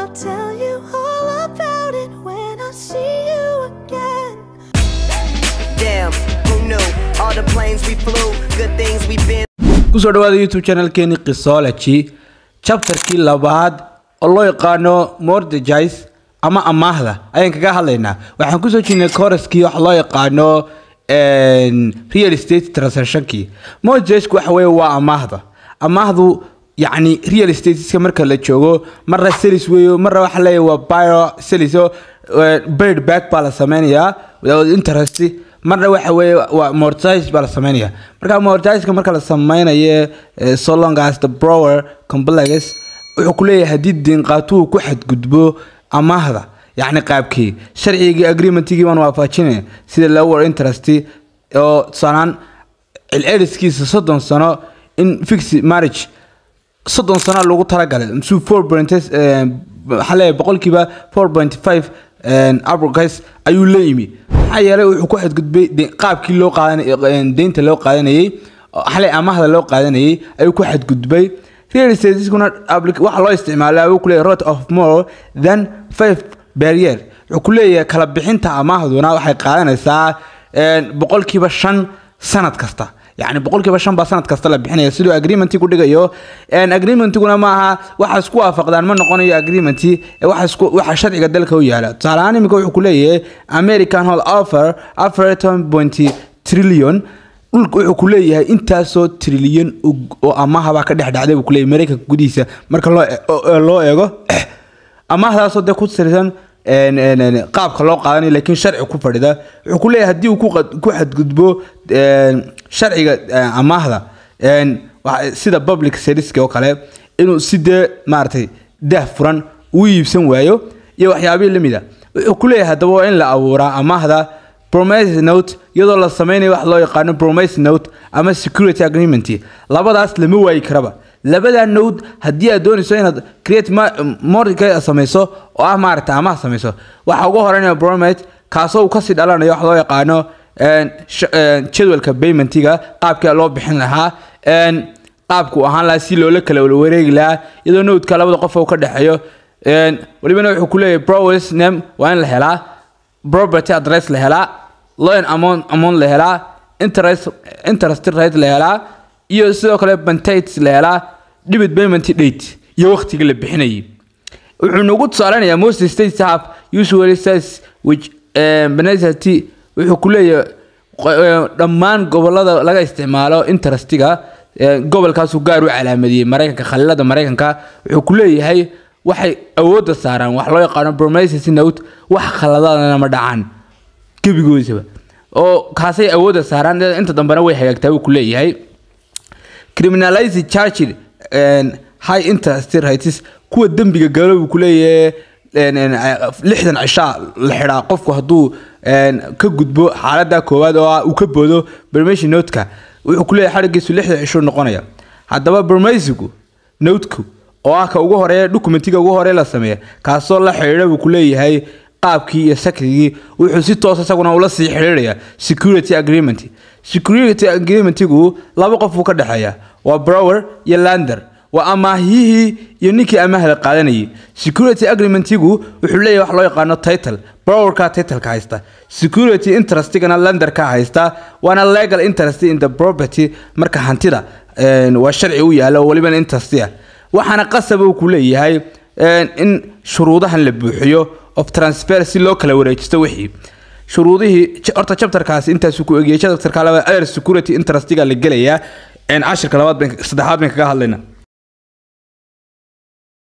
I'll tell you all about it when I see you again. Damn, who knew? All the planes we flew, good things we've been Kusoo dhawaada YouTube channelkeeni Qisology, chapterkii labaad oo loo yaqaano mortgages ama amaahda ayaan kaga hadlaynaa. Waxaan kusoo jirnay coursekii waxa loo yaqaano real estate transactionkii. Mortgagesku waxa weeye waa amaahda. Amaahdu yacni real estateska marka la joogo, marna sales weeyo, marna waxa leeyahay waa buyer sales oo paid back baa la sameynayaa without interest, marna waxa weeye waa mortgage baa la sameynaya. Marka mortgageka marka la sameynayo, so long as the borrower complies, wuxuu ku leeyahay haddii deyn qaatuhu ku xadgudbo amaahda, yacni qaabkii sharcigii agreementigii baan waafajinaya, sida lower interest oo tusaalaan celceliskiisa 30 sano in fixed margin 30 sano lagu talagalay misuu four point, waxaa leeyahay 4.5% abrocase ayuu la yimi. Maxaa yeelay wuxuu ku xadgudbay qaabkii loo qaadan deynta loo qaadanayay, waxaa leeyahay amaahda loo qaadanayay ayuu ku xadgudbay. Real estate-kuna waxa loo isticmaalaa, wuu ku leeyahay, rate of more than 5 per year. Wuxuu ku leeyahay kala bixinta amaahduna waxay qaadanaysaa 5% sanad kasta, yacni 5% baa sanad kasta la bixinaya siduu agreementi ku dhigayo. Agreementiguna maaha waxa isku waafaqdaan, ma noqonayo agreement waxa isku waxa sharciga dalka u yaala. Tusaale ahaan imika wuxuu ku leeyahay American hold offer afar point trillion dhulka, wuxuu ku leeyahay intaasoo trillion oo amaah baa ka dhex dhacday, buu ku leeyahay, Mareykanka gudihiisa. Marka loo eego amaahdaasoo dee ku sirsan qaabka loo qaadanayo, laakiin sharci ku fadhida, wuxuu ku leeyahay haddii uu ku xadgudbo sharciga amaahda, sida public service oo kale, inuu si dee maaragtay daah furan uu iibsan waayo iyo waxyaabihii lamid a. Wuxuu ku leeyahay haddaba waa in la abuuraa amaahda promise note, iyadoo la sameynayo wax loo yaqaano promise note ama security agreement. Labadaas lama waayi karaba. Labada note haddii aad doonayso inaad create mortgage samayso oo ah maaragta amaah samayso, waxa ugu horeynaya promise, kaasoo uu kasii dhalanayo wax loo yaqaano jadwalka paymentiga, qaabka loo bixin lahaa, qaabku ahaan lahaa, si loola kala wareegi lahaa, iyadoo noteka labada qof uu ka dhexeeyo. Welibana wuxuu ku leeyahay borrower's name waa in la helaa, property address la helaa, loan amount la helaa, interest rate la helaa, iyo sidoo kale penalties la helaa, debit payment date iyo waqtiga la bixinayay. Wuxuu nagu tusaaleynayaa most states have usually says which penalty. Wuxuu ku leeyahay dhammaan gobolada laga isticmaalo interestiga, gobolkaasuu gaar u calaamadiyey Maraykanka, khaliilada Maraykanka. Wuxuu ku leeyahay waxay awoodda saaraan wax loo yaqaano promissory note, wax khaladadana ma dhacaan gebigoodaba oo kaasay awoodda saaraan, inta dambena way hagaagtaa, buu ku leeyahay. Criminalize charge high interest rates, kuwa dembiga galo, buu ku leeyahay, 60 cishaa la xidhaa qofku hadduu ka gudbo xaaladda koowaad oo ah uu ka boodo promissory note-ka. Wuxuu ku leeyahay xadhigiisu 60 cishuu noqonaya. Haddaba promissory note-ku oo ah ka ugu horeeya, documentiga ugu horeeya la sameeya, kaasoo la xidhiidha, buu ku leeyahay, qaabkii iyo sakrigii, wuxuu si toos isaguna ula sii xidhiidhaya security agreement. Security agreementigu laba qof buu ka dhexeeya, waa borrower iyo lender, waa amaahiyihii iyo ninkii amaahda qaadanayay. Security agreementigu wuxuu leeyahay wax loo yaqaano title, borrowerka titleka haysta, security interestigana lenderka haysta, waana legal interest in the property. Marka hantida waa sharci u yaala oo welibana interest ah, waxaana qasab uu ku leeyahay in shuruudahan la buuxiyo of transfer si loo kala wareejisto wixii shuruudihii. Horta chapterkaasi intaasuu ku egiyay. Chapterka labaad other security interestiga la gelayaa, cashirka labaad saddexaad bayn kaga hadlaynaa.